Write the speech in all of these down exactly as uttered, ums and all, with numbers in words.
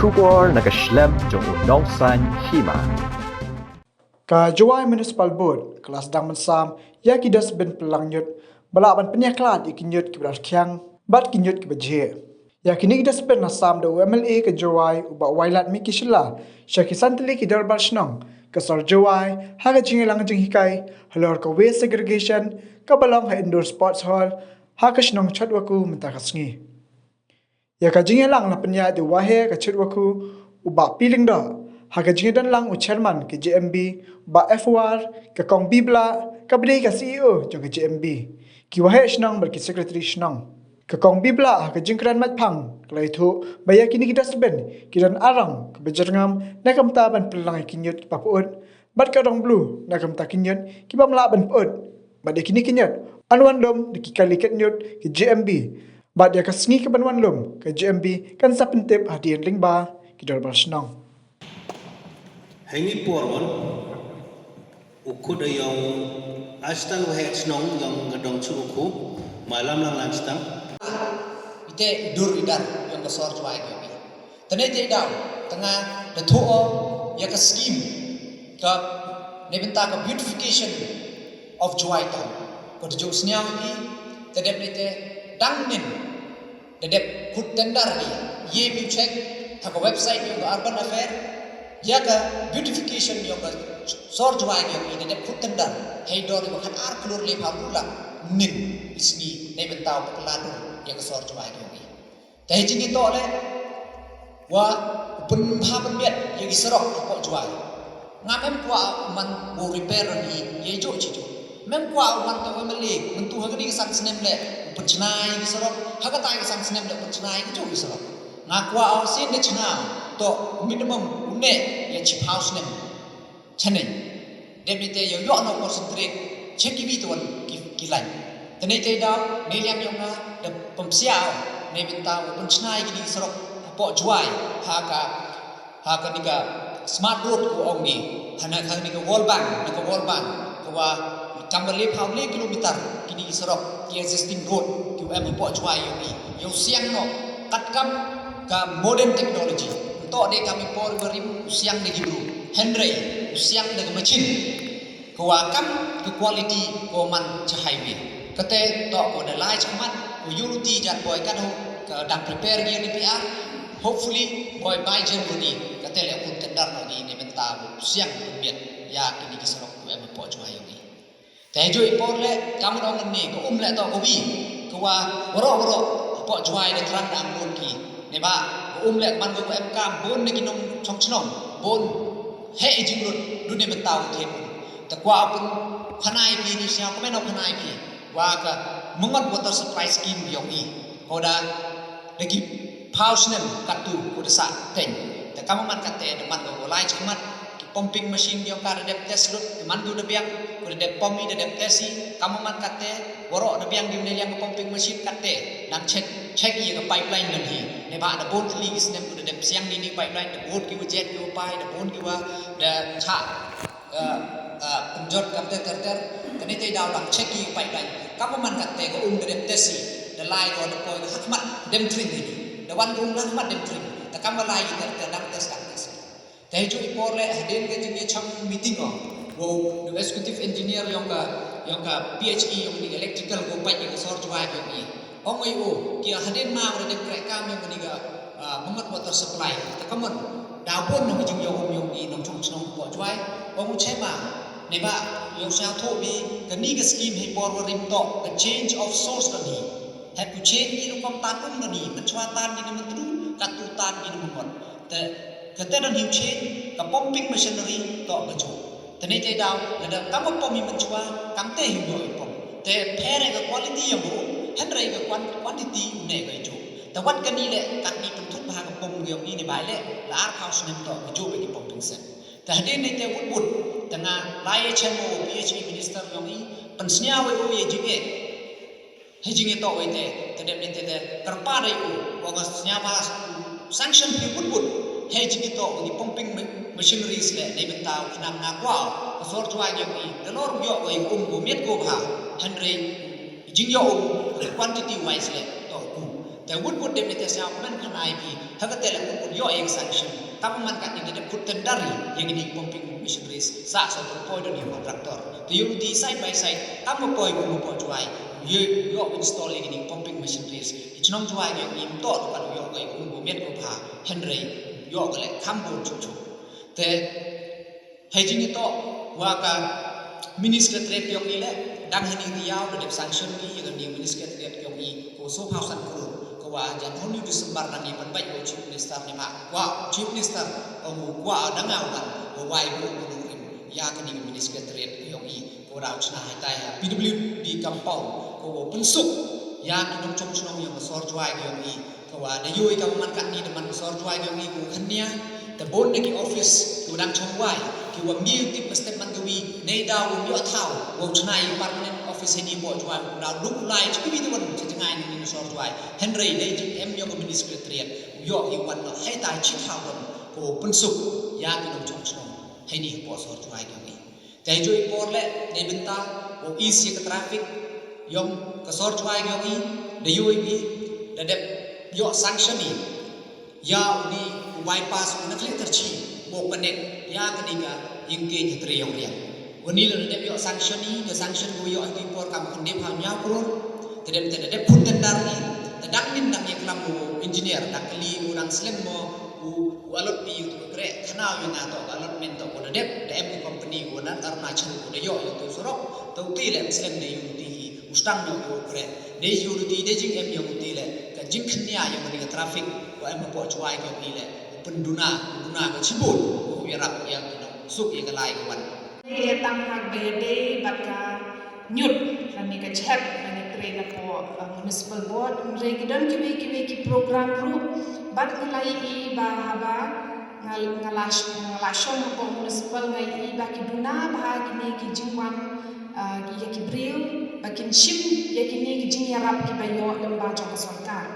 Khubor na ka shlem jong u nongsan hima. Ka Jowai Municipal Board ka la sdang ban sam ïa ki dustbin pynlang ñiut ba lah ban pynïakhlad ïa ki ñiut kiba la rkhiang bad ki ñiut kiba jhieh. Ïa kine ki dustbin la sam da u M L A ka Jowai u Bah Wailadmiki Shylla sha ki san tylli ki dorbar shnong ka sor Jowai ha ka jingïalang jinghikai halor ka waste segregation kaba long ha Indoor Sports Hall ha ka shnong Chotwakhu mynta ka sngi. Ïa ka jingïalang la pynïaid da u Waheh ka Chotwakhu u Bah P Lyngdoh, ha ka jingdon lang u Chairman ka J M B u Bah F War, ka Kong Bibla kaba dei ka C E O jong ka J M B, ki Waheh Shnong bad ki Secretary Shnong. Ka Kong Bibla ha ka jingkren matphang ka la ïathuh ba ïa kine ki dustbin ki don arang kaba jyrngam na ka bynta ban pynlang ïa ki ñiut kiba pyut bad ka rong blue na ka bynta ki ñiut ki bym lah ban pyut. Bad ïa kine ki ñiut yn wan lum da ki kali ket ñiut ki J M B. Bad ïa ka sngi kaban wan lum ka J M B kan sa pyntip hadien lyngba ki dorbar shnong. Hynñi por wan u khut ïong Ashtan Waheh Shnong ïong ka dong chu u khu ma lam lang lan stang. Ite dur idar ïong ka sor Jowai ïong i. Tane te daw tanga da thuh ïa ka scheme ka ne bynta ka beautification of Jowai town. Ko da jong sniaw i te dep ne te dang nin da dep khut tender i ye mi check ha ka website ïong ka Urban Affair ïa ka beautification ïong ka sor Jowai ïong i da dep khut tender hei dor ïong khat ar klur le pha rula nin isni ne bynta ka la dur ïa ka sor Jowai ïong i. Te hi jingïatoh le wa pynbha pynbiat ïa ki surok hapoh Jowai. Nga mem kwah man u repair ran hi ïa juh chi juh. Mem kwah u man to M L A myntu ha kani ka san snem le u pynchna ïa ki surok, ha kata ka san snem le u pynchna ïa ki juh ki surok. Nga kwah u sien da chna to minimum u ne ïa chi phaw snem. Chaneng. Dep ni te ïoh ïoh no concentrate check ki bi tuan ki ki lain. Tene te daw ne liang ïong na da pemsiaw ne bynta u pynchna ïa ki di surok hapoh Jowai ha ka ha ka ni ka smart road ko ong ni ha na ka ni ka World Bank na ka World Bank ko wa kam ba le phaw le kilometer ki ni ki surok ki existing road ki em hapoh Jowai ïong i ïong siang no kat kam ka modern technology. To de kam i por ba rim u siang de ki bru. Hynrei u siang de ka machine. Ka wa kam ka quality ko man cha highway. Kate to ko da lai cha mat ko yu ti jan boi kan ho ka dang prepare gi ni pia. Hopefully boi bai jan ni kate le kun tendar no gi ni menta bu siang bu miet ya kini ki sarok ku em po chwa yo gi. Te ju i por le kam no ngan ni ko um le to ko bi ko wa waro waro po chwa de tran dang mun ki. Ne ba ko um le man ko em kam bun ne ki nong chong chnong bun. He i jinglut du ne menta u thim. Te kwah pun khanai phi ni sia ko meno khanai phi wa ka Myngot water supply scheme yong i ko da da ki phaw snem katu ko da sa teng. Te kam man kate da man ko lai chmat ki pumping machine yong ka da dep test lut ki man du da biang ko da dep pom i da dep test i kam man kate waro da biang di ne liang pumping machine kate dang check check i ka pipeline nan hi ne ba da bon kli ki snem ko da dep siang ni ni pipeline da bon ki wa jet ki wa pai da bon ki wa da cha. Pynjot kam te ter ter kane te daw lang check i pipeline kam man kat te ko um da dep test i da lai ko da poi ko hakmat dem tring hi da wan ko um hakmat dem tring da kam lai i ter ter dang test dang test te ju i por le hadin ka jing i chang meeting o wo the executive engineer yong ka yong ka P H E yong ni electrical ko pai ko sor chwa yong i. Ong ai o ki hadin ma da dep krek kam yong ni ka Myngot water supply te ka mon da bon nong jing yong um yong i nong chong chnong po chwai ong u chema ne ba yong sha tho bi ka ni ka scheme hi por wa rim to ka change of source kan hi. He ku change ni rukom tan um kan hi man chwa tan ni man tru ka tu tan ni man mon te ka te nan hi change ka pumping machinery to ka chu. Te ne te daw lada kam pom i man chwa kam te hi mo i pom te phere ka quality yong u hynrei ka quantity u ne ka chu. Te wat kani le kat ni pynthut bha ka pom yong i ni bai le la ar phaw snem to ka chu ba ki pom pynsen. Te hadin ne te wut wut te nga lai ya chen mo P H E minister yong i pynsnia we u ye jing e. He jing e to we te te dem ne te te kerpa dai u wa nga snia ba sanction phi wut wut. He jing e to we ki pumping machineries le ne benta u khnang nga kwa ka sor chwa yong i te lor yo we um go miet go bha. Hynrei jing yo um quantity wise le to ku. Te wut wut dep ne te sñiaw kmen khlem ai phi. Ha kate leh wut wut ïoh ïa ka sanction. Tang man katne da dep kut tender ïa kine ki pumping machineries. Sa sa tu poi don ïa contractor. Te ïoh ruti side by side. Tang ma poi kum ma poi Jowai. Ïoh ïoh install ïa kine ki pumping machineries. Ki chnong Jowai ïoh im to tu kan ïoh ka ïoh um met ko pha. Hynrei ïoh ka leh kham bun chuh chuh. Te Hei jingïatoh wa ka Mini Secretariat yong i leh, dang heini te ïaw da dep sanction i ïa ka Mini Secretariat yong i, ko sophaw san klur, ko wa jan hynñiew December nang i pynbeit wa Chief Minister ne ma, wa Chief Minister, ong u kwah dang aw kan, wa wai bru bru rim, ïa ka Mini Secretariat yong i, ko daw chna hei tai ha P W D compound, ko wa pynsuk, ïa ki nongchong chnong yong ka sor Jowai yong i, Ka wa da ïoh i ka man katni da man ka sor Jowai yong i u khynnia. Te bun na ki office ki wa dang chong wai ki wa mih tip ka step man ka wi nei da u ïoh thaw wa u chna i permanent office heini po Jowai u da luk lai chi ki wi te wan chi jngai ni ni sor Jowai. Hynrei dei jing em ïoh ka mini secretariat u ïoh i wan no hei ta chi thaw wan ko pynsuk ïa ki nongchong chnong heini po sor Jowai yong i. Te ha i por leh, dei bynta wow ease ïa ka traffic yong ka sor Jowai yong i, da ïoh i, da dep ïoh sanction i ïa uni u bypass u na Khliehtyrshi, wow connect ïa kani ka ïing kieñ ha Tre Ïong Riang. Uni la da dep ïoh sanction i, da sanction ko ïoh ha i por kam khyndai phaw hynñiew klur. Te dep te da dep put tender i, te dang nin dang ïa klam u engineer, dang kylli u dang slem mo u u allot phi ïa u tu kreh, khana u ïa nga to ka allotment to ko da dep, da em u company ko na Arunachal ko da ïoh ïa u tu surok, to u ti leh u slem da ïa u ti hi, u stang ïa u kreh, da ïa u ti da jing em ïa u ti leh, ka jingkhynnia ïa u ni ka traffic, ko em ko Jowai ko i leh, u pynduna, u duna ka chibun, ko u ïarap ïa u suk ïa ka lai ka wan. Ïa tang hak ba ïa dei bad ka ñiut, lane ka jhep, lane trei na ko, uh, municipal board, hynrei ki don kiwei kiwei ki program ruh, bad ngi la ïohi ba haba nga, nga la sh-, nga la shong hapoh municipal nga ïohi ba ki duna bha kine ki jingwan, uh, ïa ki briew, ba kin shim ïa kine ki jingïarap kiba ïoh lyngba jong ka sorkar.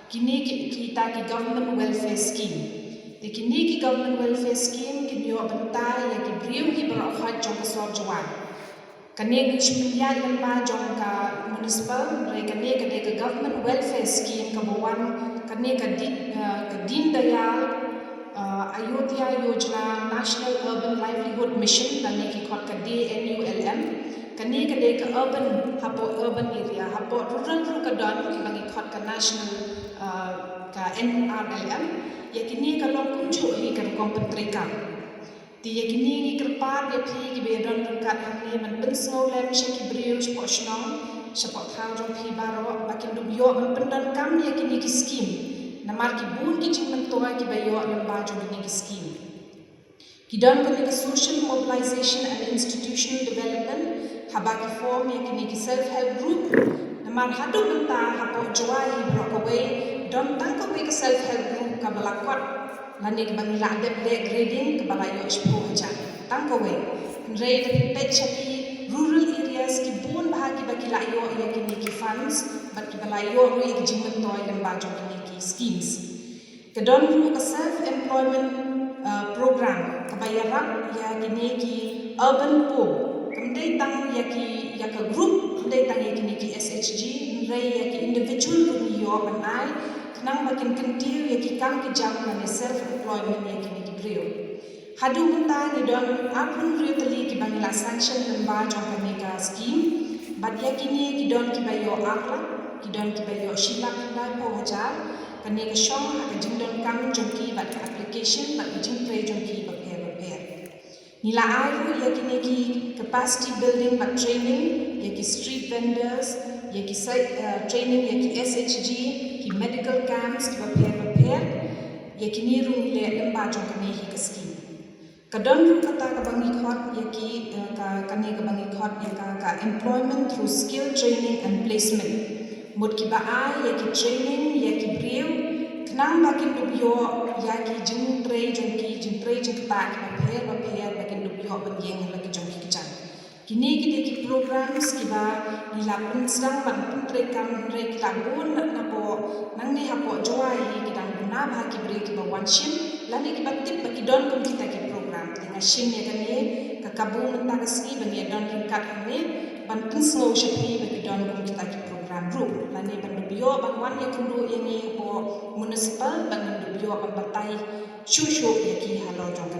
Kine ki, kita ki government welfare scheme. Te kine ki government welfare scheme kin ïoh bynta ïa ki briew hi baroh khoit jong ka sor Jowai. Kane ka shu pynïaid lyngba jong ka municipal, hynrei kane ka dei ka government welfare scheme kaba wan, kane ka Deen, eh, ka Deen Dayal, eh, Antyodaya Yojana National Urban Livelihood Mission, lane ki khot ka D N U L M. Kane ka dei ka urban, hapoh urban area, hapoh rural ruh ka don, kiba ngi khot ka national, eh, ka N R L M. Ïa kine ka long kumjuh hi ka rukom pyntreikam. Te ïa kine ngi kyrpad ïa phi kiba ïa don ryngkat hangne ban pynsngewlem sha ki briew shapoh shnong, shapoh thaw jong phi baroh, ba kin dup ïoh ban pyndonkam ïa kine ki skim. Namar ki bun ki jingmyntoi kiba ïoh lyngba jong kine ki skim. Ki don kane ka social mobilization and institutional development, haba ki form ïa kine ki self help group. Namar haduh mynta hapoh Jowai hi baroh kawei, don tang kawei ka self help group kaba la kot. Lane kaba ngi la dep leh grading kaba la ïoh shiphew hajar. Tang kawei. Hynrei da phi peit sha ki rural areas ki bun bha kiba ki la ïoh ïa kine ki funds, bad kiba la ïoh ruh ïa ki jingmyntoi lyngba jong kine ki schemes. Ka don ruh ka self employment, uh, program kaba ïarap ïa kine ki urban poor. Kam dei tang ïa ki, ïa ka group, kam dei tang ïa kine ki S H G, hynrei ïa ki individual ruh ngi ïoh ban ai, khnang ba kin kyntiew ïa ki kam ki jam lane self employment ïa kine ki briew. Haduh mynta ngi don arphew hynriew tylli kiba ngi la sanction lyngba jong kane ka scheme, bad ïa kine ki don kiba ïoh ar lak, ki don kiba ïoh shi lak hynñiewphew hajar, kane ka shong ha ka jingdonkam jong ki bad ka application bad ka jingtrei jong ki bapher bapher. Ngi la ai ruh ïa kine ki capacity building bad training, ïa ki street vendors, ïa ki site, eh, training ïa ki S H G, ki medical camps kiba pher bapher, ïa kine ruh ngi leh lyngba jong kane hi ka scheme. Ka don ruh kata kaba ngi khot ïa ki, eh, ka, kane kaba ngi khot ïa ka, ka employment through skill training and placement. Mut kiba ai ïa ki training ïa ki briew, khnang ba kin dup ïoh ïa ki jingtrei jong ki, jingtrei jingktah kiba pher bapher ba kin dup ïoh ban ïeng ha la ki jong ki kjat. Kine ki dei ki programs kiba ngi la pynsdang ban pyntreikam hynrei ki la bun na, napoh nangne hapoh Jowai hi ki dang bun na bha ki briew kiba wan shim lane kiba tip ba ki don kum kita ki program. Te nga shim ïa kane ka kabu mynta ka sngi ba ngi ïa don ryngkat hangne ban pynsngew sha phi ba ki don kum kita ki program. Group lane ban dup ïoh ban wan ïakynduh ïa ngi hapoh municipal ban dup ïoh ban batai shuh shuh ïa ki halor jong